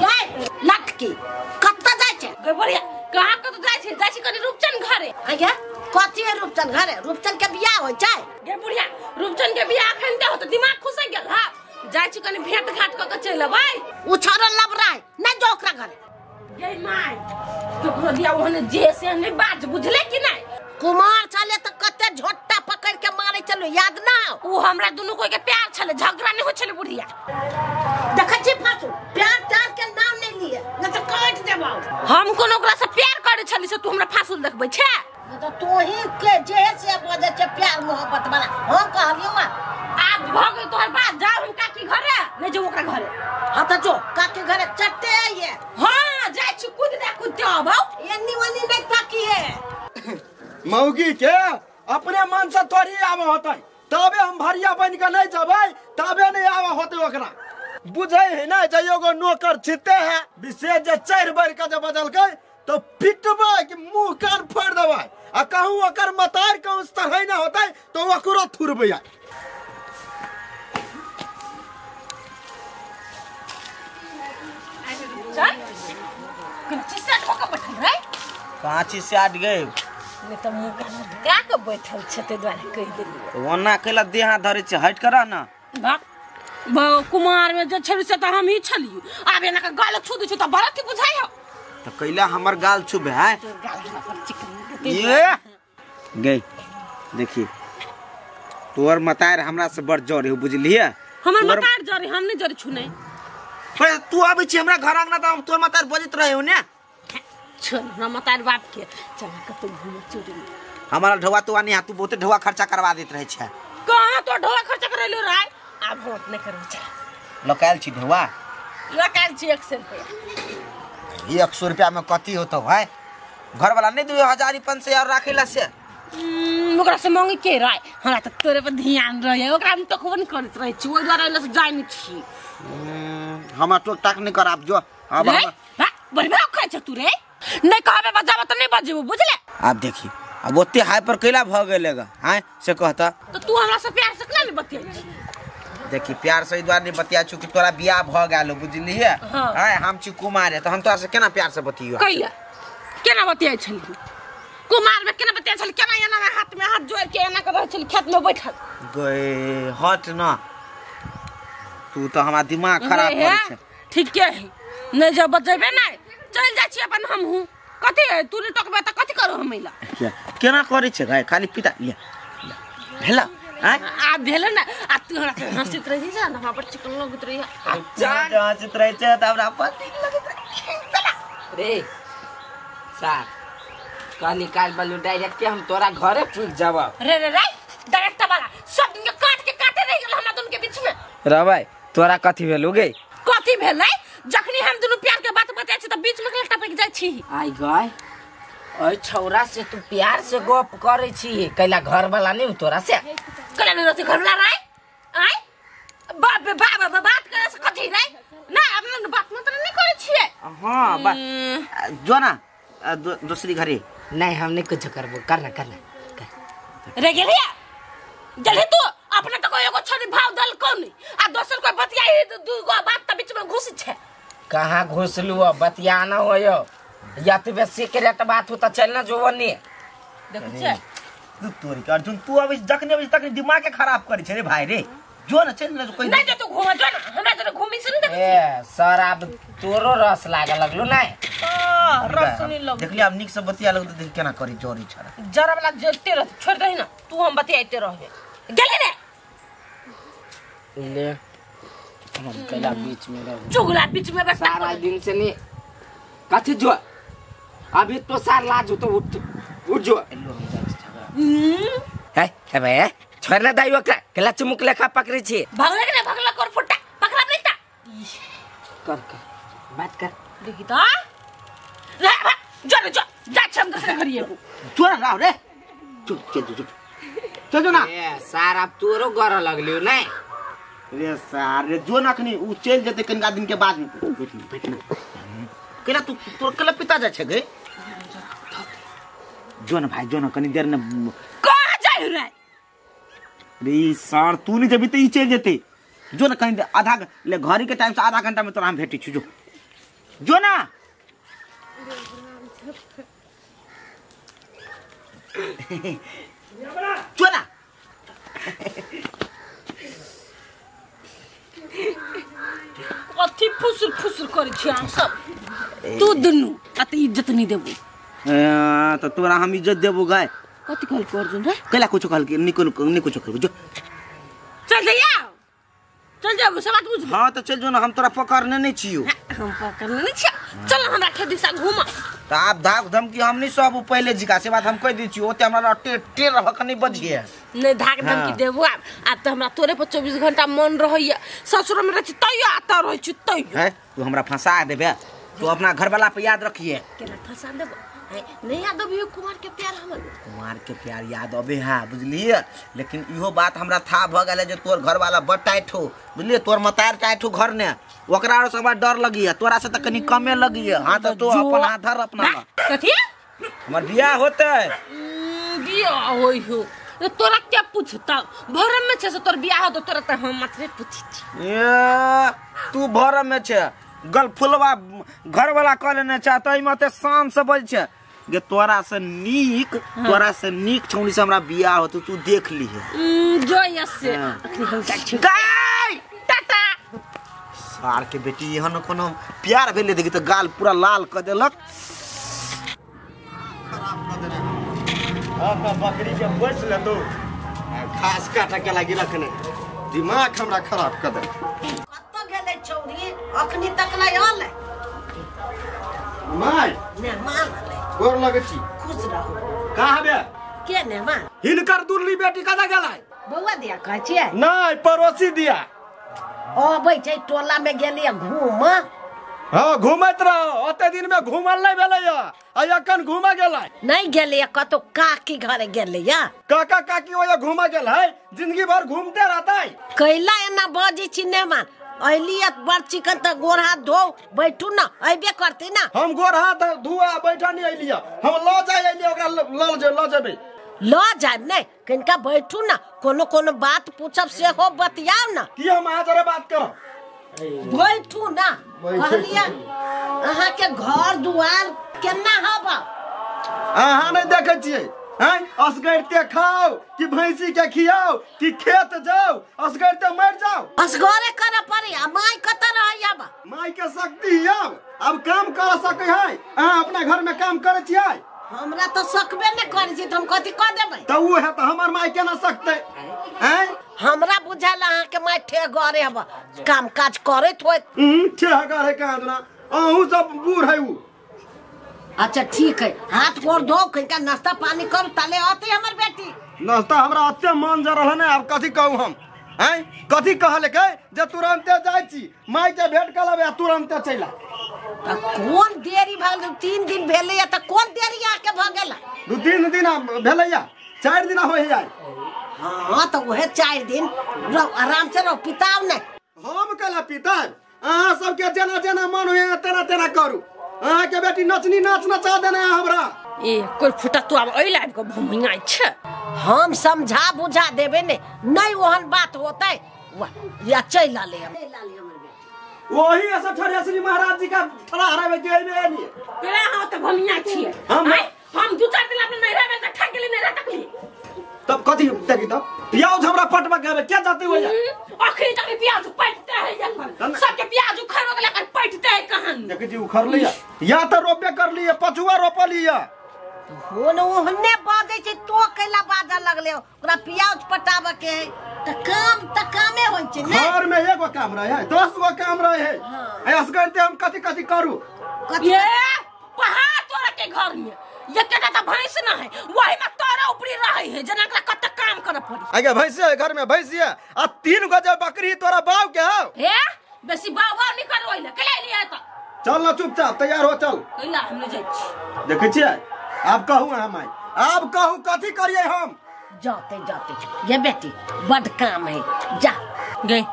गए लटकी कत्ता जाय छै गए बढ़िया कहां कत जाय छै जाय छै कनी रूपचन घरे आज्ञा कथी है रूपचन घरे रूपचन के बियाह होय छै गे बुढ़िया रूपचन के बियाह अखन ते होत दिमाग खुसक गेल हा जाय छी कनी भेंट घाट क के चल अबै उ छोरो लबराय नै जो ओकरा घरे गे my ककरो दिया ओहने जे से नै बाज बुझले कि नै कुमार छले त कते झोट्टा पकड़ के मारे चलो याद ना उ हमरा दुनु कोई के प्यार छले झगड़ा नै होय छले बुढ़िया देखै छी फासू प्यार त्यार के नाम नै लिए न त काट देबौ हम कोनो ओकरा से प्यार करे छली से तू हमरा फासूल देखबै छे त तू ही के जे से बजे छे प्यार मोहब्बत वाला हम कहलियो मा आब भ गेल तोहर बात जाओ हम काकी घरे नै जो ओकरा घरे हां त जो काकी घरे चट्टे आइए हां जाय छी कूद दे कूद के आबौ एन्नी ओन्नी नै ताकिए मौगी के अपने मन से तोरी आवे होतै तबे हम भरिया बन के नहीं जबै तबे नहीं आवे होतै ओकरा बुझै है ना जे एगो नौकर छिते है विशेष जे 4 बेर के जे बदलकै तो पिटबै कि मुंह कान फोड़ देबै आ कहूं ओकर मतार कहूं तरह ना होतै तो ओकरो थुरबै। चल कच्ची से ठोका बैठल रे काची से आट गए नहीं त मुंह कान ढका के बैठल छै ते द्वारे कहि देलियै ओना कैला देह हाथ धरे छै हट कर ना भाग कुमार में जे छली से त हम ही छलियो आब एना के गाल छू दै छै त बड़ा की बुझाइ हो त कैला हमर गाल छुबे है तोर गाल हमरा पर चिकन ये गई देखी तोर मतार हमरा से बड़ जरे हो बुझलिए हमर मतार जरे हम नहीं जरे छु नै पर तू आबै छी हमरा घर अंगना त तोर मतार बजैत रहे हो ने छोड़ हमरा मतार बाप के चल कतौ घूमे चोरी हमारा ढोआ तो आनी तू बहुते ढोआ खर्चा करवा देत रहे छै कहां तो ढोआ खर्चा करैलो रे आब हम अपने करबो चल लकायल छी ढोआ लकायल छी 100 रुपया 100 रुपया में कथी होतो भाई घर वाला नहीं 2000 500 और राखेला से ओकरा से मांगे के राय हमरा त तोरे पर ध्यान रहे ओकरा हम तकबो नहीं करत रहे छी ओइ द्वारा से जाय नहीं छी हमरा टोक टाक नहीं कर आप जो अब बड़ी भाव खाइ छ तू रे नहीं कहबे बजाबो त नहीं बजेबो बुझले आप देखी अब ओते हाई पर कैला भ गेलेगा हां से कहता तो तू हमरा से प्यार से केना नहीं बतियाई छी देखी प्यार से द्वार नहीं बतिया छु कि तोरा बियाह भ गेल बुझलिए हां हम छी कुमार है तो हम तोरा से केना प्यार से बतियो कैला केना बतियाई छली कुमार में केना बतियाई छली केना एना में हाथ जोड़ के एना कर रहल छली खेत में बैठल गए हट ना तू तो हमार दिमाग खराब करे छै ठीक के नहीं जब बजेबे नहीं चल जा छी अपन हम हूं कथि है तू नहीं टकबे त कथि करू हम इला केना करे छै गाय खाली पिता ले भेला आ भेल ना आ तू हमरा के हंसित रही छ ना हमरा पर चिकन लगत रही आ हंसित रही छै त हमरा पर नीक लगत रही चला रे सार कहली काल बलू डायरेक्ट के हम तोरा घरे पूछ जाब रे रे रे डायरेक्ट वाला सब दिन के काट के काटे रह गेल हमरा दुन के बीच में रबाई तोरा कथि भेलु गे कथि भेलै जखनी हम दुनु प्यार के बात बताय छी त बीच में के टपक जाय छी आई गए ओइ छौरा से तू प्यार से गप करे छी कैला घर वाला नहीं तोरा से कैला नहीं रहती घर वाला रे आय बाप बे बाप बात करे से कथि रे ना अपना बात मतलब नहीं करे छिए हां बा जो ना दूसरी घरे नहीं हम नहीं कुछ करबो करना करना कर। रे गेलिया गेली तू अपना तो कोई एगो छोरी भाव दल कोन आ दोसर कोई बतियाई दू गो बात त बीच में घुस छै कहां घुसलु बतियाना होयो या तो बे सिगरेट बात हो त चलना जो वनी देखै छै तू तोरी के अर्जुन तू अबै जखने अबै तखने दिमाग के खराब करै छै रे भाई रे जो ना चल ना कोई नहीं जो तू घूम जो ना हमरा जो घूमी से नहीं देखै ए सर अब तोरो रस लागे लगलु नै रस नहीं लग देखली अब निक से बतिया लगल त देख केना करी जोरी छड़ा जरा वाला जते रह छोड़ दही ना तू हम बतियाते रहबे गेली रे ले हम कैला बीच में रह चुगला बीच में बस सारा दिन से नहीं कथि जो अभी तो सार लाज हो तो उठ उठ जो है है बे छोड़ ना दाई ओकरा कैला चुमुक लेखा पकड़े छी भगले के ना भगला कर फुटा पकड़ा नहीं ता कर कर बात कर देखी त रे जो जो जा छम दूसरे घरिए जो ना राव रे चल चल चल चल जो ना ए सार अब तोरो गर लगलियो नै रे सार रे जो ना खनी उ चल जते कनका दिन के बाद में बैठ बैठ केला तू तोर केला पिता जा छै गे जो ना भाई जो ना कनी देर न कहां जाय रे रे सार तू नहीं जबी त ई चल जते जो ना कहीं आधा ले घड़ी के टाइम से आधा घंटा में तोरा हम भेटी छु। जो जो ना जो ना कथी फुसुर फुसुर करै छी अहाँ सब? तू दुनू आ त इज्जत नहीं देबू। तो तोरा हम इज्जत देबू गाय। कथी कहलको अर्जुन रे? कैला कुछ कहलकी निको निको कुछ कहलको। जो चल जइया, चल जाबू, सब बात बुझ। हां तो चल जो ना, हम तोरा पकड़ने नहीं छियो। हम पकड़ने नहीं छियो, चल हमरा खेत दिशा घूम। त आप धाक धमकी हम नहीं सब पहले जिका से बात हम कह दी छियो, ओते हमरा टेर टेर रहक नहीं बजिए। नहीं धाक धमकी देबू आब। आब त हमरा तोरे पर 24 घंटा मन रहैया। ससुर में रहै छी तैयो आता रहै छी तैयो। हैं तू हमरा फंसा देबे, तू अपना घर वाला पे याद रखिए। केना फंसा देबो? नहीं याद अबे कुमार के प्यार? हमर कुमार के प्यार याद अबे है बुझलिए, लेकिन इहो बात हमरा था भ गेल जे तोर घर वाला बड़ टाइट हो बुझलिए, तोर मतार टाइट हो घर ने, ओकरा और से हमरा डर लगी है, तोरा से त कनी कमे लगी है। हां त तू अपन हाथ धर अपना ला। कथी हमर बियाह होते? बियाह होई हो तोरा क्या पूछता? भरम में छे से तोर बियाह हो तो तोरा त हम मात्रे पूछी छी। ए तू भरम में छे, गलफुलवा घर वाला कह लेने छ त एमे ते शान से बज छे गे। तोरा से नीक, तोरा से नीक छौनी से हमरा बियाह होतो, तू देख लीहे। जो यस से अखनी हम जाइ छी। गाय टाटा। सार के बेटी एहन कोनो प्यार भेले देखी त गाल पूरा लाल क देलक। अपना बकरी के पोस लेतो घास काटे के लागी रखने, दिमाग हमरा खराब क दे। कत गेलै छौरी? अखनी तक नहीं आलै। My मेहमान आलै। गोर लगै छी। खुश रहू। कहाँ बे? के मेहमान? हिनकर दुर्ली बेटी कतऽ गेलै? बौआ दिया कहै छियै? नहीं पड़ोसी दिया। अबै छै टोला में गेलियै घूम। हाँ घूमैत रहो, ओते दिन में घूमल नहीं भेलै आ अखन घूमे गेलै। नहीं गेलियै कतौ, काकी घरे गेलियै। काका काकी ओया घूमे गेल है, जिंदगी भर घूमते रहतै। कैला एना बजै छी मेहमान? अलिए बड़ चिकन त गोर हाथ धो बैठू ना, अबे करती ना। हम गोर हाथ धुआ बैठा नहीं अलिए, हम ल जाय अलिए ओकरा ल जेबै। ल जाय नहीं, कनिका बैठू ना, कोनो कोनो बात पूछब सेहो बतियाउ ना। की हम अहाँ जरे बात करब? बैठू ना। कहलिए अहाँ के घर दुआर केना हब? अहाँ नहीं देखै छियै? हैं असगरते खाओ कि भैंसी के खियाओ कि खेत जाओ, असगरते मर जाओ। असगरे करे पड़ी। आ माई कत रहै अब? माई के शक्ति अब अब काम कर सकै है। अहाँ अपना घर में काम करै छियै? हमरा तो सकबे नहीं करै छी त हम कथी क देबै? त उ है त हमर माई केना सकतै? हैं हमरा बुझायल अहाँ के माई ठेगरे हब, काम काज करैत होइत। ठेगर है कहाँ ना, अहूँ सब बूढ़ है उ। अच्छा ठीक है, हाथ गोड़ धो, कनिका नाश्ता पानी करू ताले आते हमर बेटी। नाश्ता हमरा अते मन जरल है ने, आब कथी कहू हम? हैं कथी कहलकै जे तुरंते जाइ छी माई के भेंट क लेबै आ तुरंते चलि आ। त कोन देरी भऽ गेल? 3 दिन भेलैया त कोन देरी अहाँके भऽ गेल? 2-3 दिन भेलैया, 4 दिन होइ है। हाँ त उहे 4 दिन रहो, आराम से रहो, पिताउ नहीं। हम कैला पिताब? अहाँ सबके जेना जेना मन होइया तेना तेना करू। अहाँ के बेटी नचनी नाच नचा देने है हमरा। ए कोई फुटा तू आब ओइ लाइब के भुमिया छै। हम समझा बुझा देबे ने, नहीं ओहन बात होतै। वाह या चलि आले हम। वही ऐसा ठहरे महाराज जी का ठड़ा हरावे के एमे एलिए। तेरा हां त भुमिया छियै। हम 2-4 दिन अपने नहीं रहबे त ठक गेली नहीं रटकली। तब कथी देखी तब प्याज हमरा पटवा के आबे क्या जाते हो या? अखनी तक प्याज पटते है जखन सबके प्याज उखड़ गेल कर पटते है कहां? देखी जी उखड़ लिया या त रोपे कर लिया, पछुआ रोपल लिया। होन ओहने बाजै छै तो कैला बाजऽ लगले ओकरा प्याज पटाबऽ के है त काम त कामे होइ छै ने। घर में एगो काम रहे है, 10 गो काम रहे है। असगरते हम कथी कथी करू? कथी पहाड़ तोरा के घर में एकटा त भैंस न है, वही में तोरा ऊपरी रहे है जना एकरा कत काम करे पड़ी। आगे भैंस है घर में, भैंस है आ 3 गो जे बकरी तोरा बाव के हौ। हे बेसी बाव बाव नहीं करो ओइला कैला लिया त चल ना चुपचाप तैयार हो चल। कैला हम नहीं जाइ छी। देखै छियै आब कहू अहाँ माई, आब कहू कथी करियै हम? जाते जाते ये बेटी बड काम है जा। गई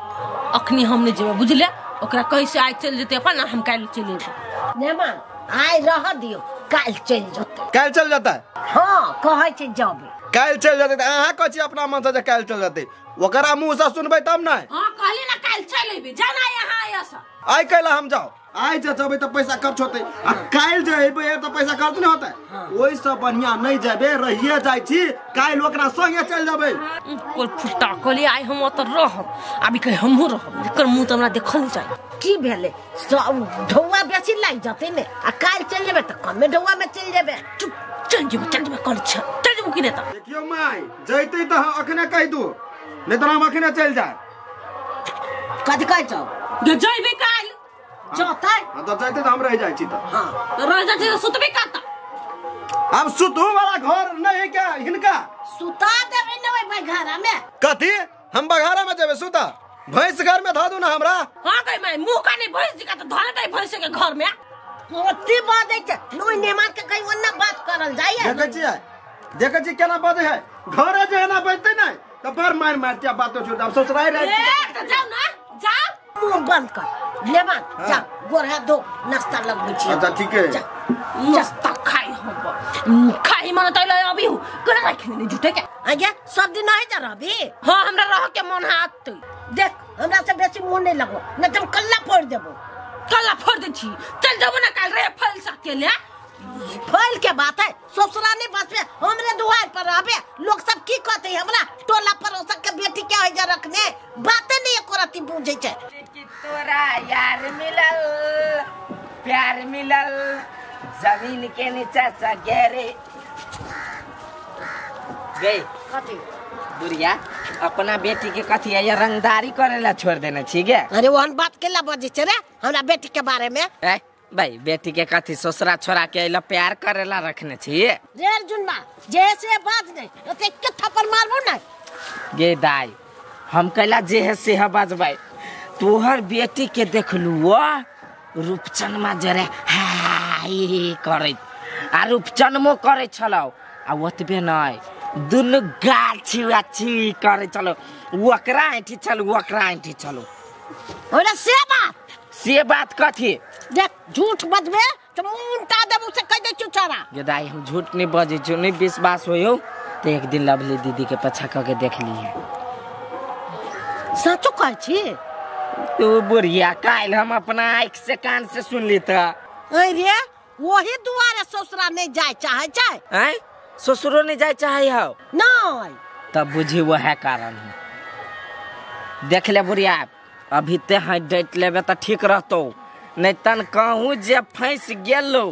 अखनी हम नहीं जेबै बुझले, ओकरा कहि से आइ चल जेतै अपन, हम काल्हि चलि जेबै। मेहमान आइ रह दियो, काल्हि चलि जेतै। काल्हि चल जेतै? हाँ कहै छै जबै। काल्हि चलि जेतै तऽ अहाँ कहै छी अपना मन से जे काल्हि चलि जेतै, ओकरा मुँह से सुनबै तब ने। हां कहली ना काल्हि चलि एबै, जाना यहाँ ऐसा। आइ कैला हम जाओ, आइ जे जेबै तऽ पैसा खर्च होतै आ काल्हि जे एबै तऽ पैसा खर्च नहि होतै। ओहिसँ बढ़िआँ नहि जेबै, रहिए जाइ छी, काल्हि ओकरा संगे चलि जेबै। कोइ फुट्टा कहली आइ हम ओतऽ रहब, आबि कहे हमहूँ रहब, एकर मुँह तऽ हमरा देखल नहि चाही। की भेलै, ढौआ बेसी लागि जेतै ने, आ काल्हि चलि जेबै तऽ कमे ढौआमे चलि जेबै। चुप, चलि जेबै, चलि जेबै, कहली चलि जेबै कि नहि तऽ। देखियौ माय, जैतै तऽ अखने कहि दू, नहि तऽ हम अखने चलि जायब। कथी कहै छौ? जैबै काल्हि जतै। हां तऽ जैतै तऽ हम रहि जाइ छी। तऽ हां रहि जाइ छी तऽ सुतबै कतऽ? आब सुतू वाला घर नहि है क्या हिनका? सुता देबै ने ओहि बघारा में। कथी? हम बघारा में जेबै सुता? भैंस घर में धऽ दू ना हमरा। हां गई माय, मुंह का नहीं भैंस जी का तऽ धऽ देतै भैंस के घर में। ओती बाजै छै नोइ नेमान के कहीं ओन्ना बात करल जाइए। देखै छियै, देखै छी केना बाजै है, घरे जे एना बजतै नै तऽ बड़ मारि मारते बातो छोड़ आब ससुराइ रहै। ए तऽ जाउ ना, जाउ, मुंह बंद कर लेमान, जा गोर हाथ धो, नाश्ता लगबै छी। अच्छा ठीक है, नाश्ता खाइ हम, खाइ मन तैले अभी हूँ केना राखि नहीं झूठे के। आज्ञा सब दिन नहीं जा रहबी? हां हमरा रह के मन हाथ। देख हमरा से बेसी मुंह नहीं लगो, न तुम कल्ला फोड़ देबो। कल्ला फोड़ दे छी, चल जेबो ना काल रे फल सके ले। फल के बात है, ससुरा नहीं बसबे, हमरे दुआर पर रहबे, लोग सब की कहते हमरा टोला पड़ोस के बेटी के होय जा रखने, बाते नहीं एको रति बुझै छै। कि तोरा यार मिलल, प्यार मिलल, जमीन के नीचा से गहरे गई। कथी बुढ़िया अपना बेटी के कथी है रंगदारी करेला छोड़ देने छी गे? अरे ओहन बात केला बजै छै रे हमरा बेटी के बारे में? ए भाई बेटी के कथी ससुरा छोड़ा के अइला प्यार करेला रखने छी रे अर्जुनमा, जैसे बात नहीं ओते के थप्पड़ मारबो ना गे दाई। हम कैला जे है से बजबै, तोहर बेटी के देखलू रूपचनमा जरे हाय करैत आ रूपचनमो करै छलौ, आ ओतबे नहि दुनू गाछी गाछी करै छलौ, ओकरा ऐठी छलौ, ओकरा ऐठी छलौ। ओरा से बात, से बात कथी? देख झूठ बजबे तो मुंह उल्टा देबो से कह दे चुचारा। गे दाई हम झूठ नहीं बजै छियौ, नहीं विश्वास होयौ तो एक दिन लवली दीदी के पछा कऽ के देख लिहे। सचो कहै छी तू बुढ़िया? काल्हि हम अपना आँखि से कान से सुनली तऽ। अरे वही दुआरे ससुरा नहीं जाय चाहे छै। आँय ससुरो नहीं जाय चाहे हौ? नहीं। तब बुझी वह कारण है। देख ले बुढ़िया, अभी ते हाथ डटि लेबे तऽ ठीक रहतौ, नहीं तन कहूँ जे फंसि गेलौ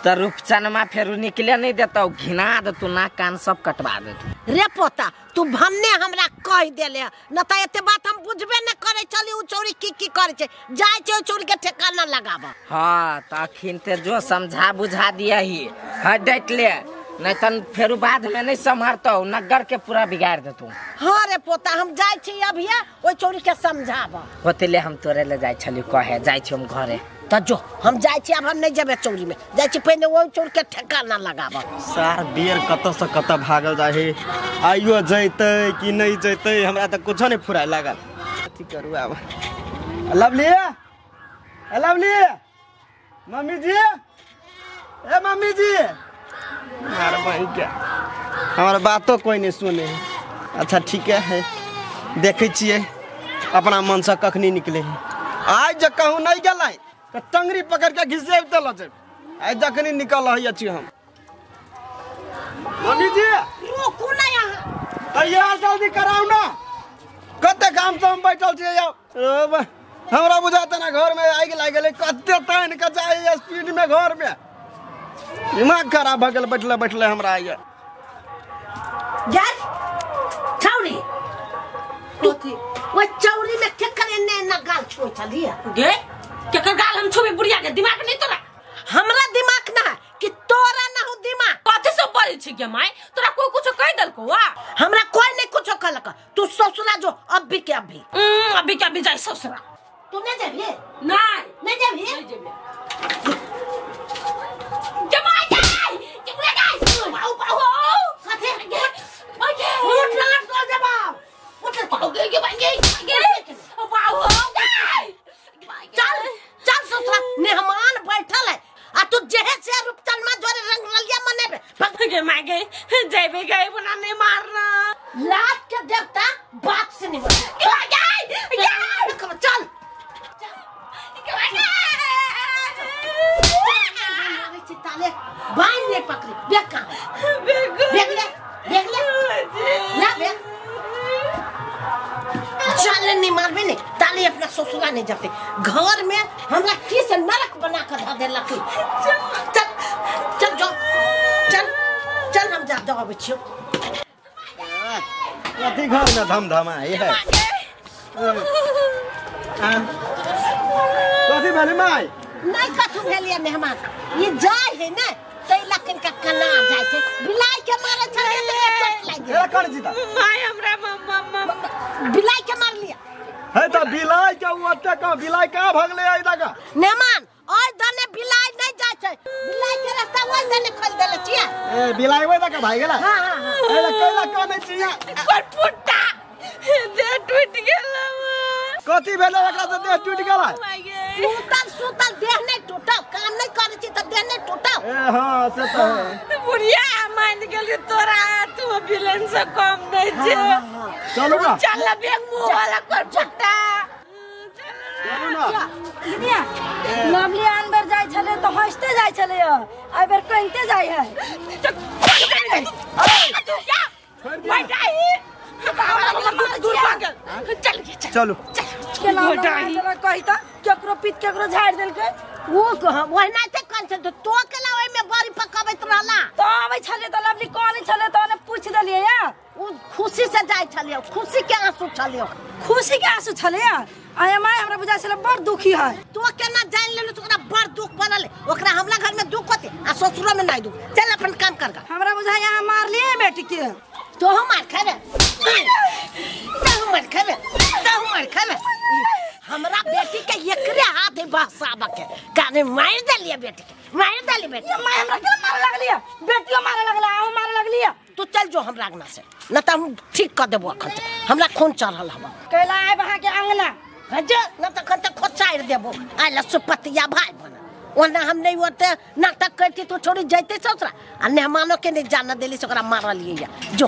तऽ रूपचनमा फेरू निकले नहीं देतौ, घिना देतौ, नाक कान सब कटवा देतौ। रे पोता तू भन्ने हमरा कहि देले न तऽ एते बात हम बुझबे न करै छली। उ चोरी की की करै छै, जाइ छै चोरी के ठेकाना लगाब। हाँ तऽ अखिन ते जो समझा बुझा दियही, हाँ डटि ले, नहीं तन फेरू बाद में नहीं सम्हरतौ, नगर के पूरा बिगाड़ देतौ। हाँ रे पोता हम जाइ छी अभिये ओहि चोरी के समझाब। होते ले हम तोरे ले जाइ छली कहे, जाइ छी हम घरे। तऽ जो हम जाइ छी, आब हम नहीं जेबै चोरी में, जाइ छी पहिने ओहि चोर के ठेकाना लगाब। सार बेर कतऽ से कतऽ भागल जाइ, आइयो जैतै कि नहीं जैतै हमरा तऽ कुछो नहीं फुराय लागल। कथी करू आब? लवली, लवली, मम्मी जी, ए मम्मी जी, हमारा बातो कोई नहीं सुने। अच्छा ठीक है, देखै छियै अपना मन से कखनी निकले है। आज जब कहूँ नहीं गेलै तो टंगरी पकड़ के घिसे चल जाए, आज जखनी निकल है अच्छी हम। मम्मी जी रोकू ना यहाँ, तैयार जल्दी कराऊ ना, कते काम से हम बैठल छियै। हमरा बुझाते ना घर में आगि लागि गेलै, कते तानि के जाइ स्पीड में घर में, दिमाग खराब भऽ गेल बैठले बैठले हमरा। आइ जाय छौरी, तू ओइ चौरी में केकर एने एना गाल छुए छलियै गे? केकर गाल हम छुबे बुढ़िया के? दिमाग नहीं तोरा? हमरा दिमाग ना है कि तोरा ना हो दिमाग। कथी सब बजै छी गे माय, तोरा कोई कुछो कहि देलकौ? वा हमरा कोई नहीं कुछो कहलक, तू ससुरा जो अभी के अभी। अभी के अभी जाइ ससुरा। तू नहीं जेबही? नहीं नहीं जेबही? नहीं जेबही। जमाई जाय के बुढ़िया गाय बाऊ बाऊ कथी? ओके उठ ना चल जेबाऊ, उठ गे गे गे गे बाऊ गाय। चल चल ससुरा, मेहमान बैठल है आ तू जेहे से रूपचनमा जोरे रंग रलिया मनेबे। गे माय माय गई जेबे गई बना नहीं मारना लात के देवता बात से नहीं मार चल ताले बांध नहीं पकड़ी बेग कहाँ बेग ले बेग ले ना बेग चल नहीं मारबे नहीं ताले अपना ससुरा नहीं जाते घर में हमरा की से नरक बना कर धर देलक चल चल जो चल चल हम जा दो छियो कथी घर में धमधमा है कथी भेलै माय नहीं कथू भेलिए मेहमान ये जाय है ना तैला कनका कना जाय छै बिलाई के मारे छले त चोट लागि गेल ए कर जीता my हमरा मम्मा बिलाई के मार लिया है त बिलाई के ओते का बिलाई का भगले आई दगा मेहमान ओय दने बिलाई नहीं जाय छै बिलाई के रास्ता ओय दने खोल देले छियै ए बिलाई ओय दगा भाग गेला हां हां हां ए कैला कने छियै पर फुट्टा देह टूट गेल कथी भेलै एकरा से देह टूट गेला सुतल सुतल देह नहीं टूटल काम नहीं करै छी त देह नहीं टूटल ए हां से त है बुढ़िया मान गेली तोरा तू विलेन से कम नहीं छे चलू ना चल बेग मुंह वाला कर फुट्टा चलू ना दीदिया लवली आन बेर जाय छले त हंसते जाय छले ए बेर कनते जाय है तू क्या भाई जाई दूर भाग चल चलू कही त केकरो पीत केकरो झाड़ देलकै वो कह ओहिना ते कन छै तो केला ओइ में बड़ी पकबैत रहला त आबै छले त लवली कहने छले त ने पूछ देलियै या उ खुशी से जाय छलियै खुशी के आंसू छलियै खुशी के आंसू छले आय my हमरा बुझा छले बड़ दुखी है तो केना जान लेलु त ओकरा बड़ दुख पड़ल ओकरा हमरा घर में दुख होते आ ससुरो में नहीं दुख चल अपन काम कर गा हमरा बुझा यहाँ मार लिए बेटी के तो हम मार खेबे तो हम मार खेबे तो हम मार खेबे हमरा बेटी के एकरे हाथ है बहसाब के काने मार देलिए बेटी के मार देली बेटी ये my हमरा के मारे लगलिए बेटियो मारे लगला आहू मारे लगलिए तू चल जो हमरा अंगना से न त हम ठीक कर देबो अखन हमरा खून चढ़ल हवा कैला आब अहाँ के अंगना जो न त अखन तक खोचारि देबो आइला सुपतिया भाई बना ओना हम नहीं ओते नाटक करती तो छोड़ी जैते ससुरा आ मेहमानो के नहीं जान देली से ओकरा मारलिए या जो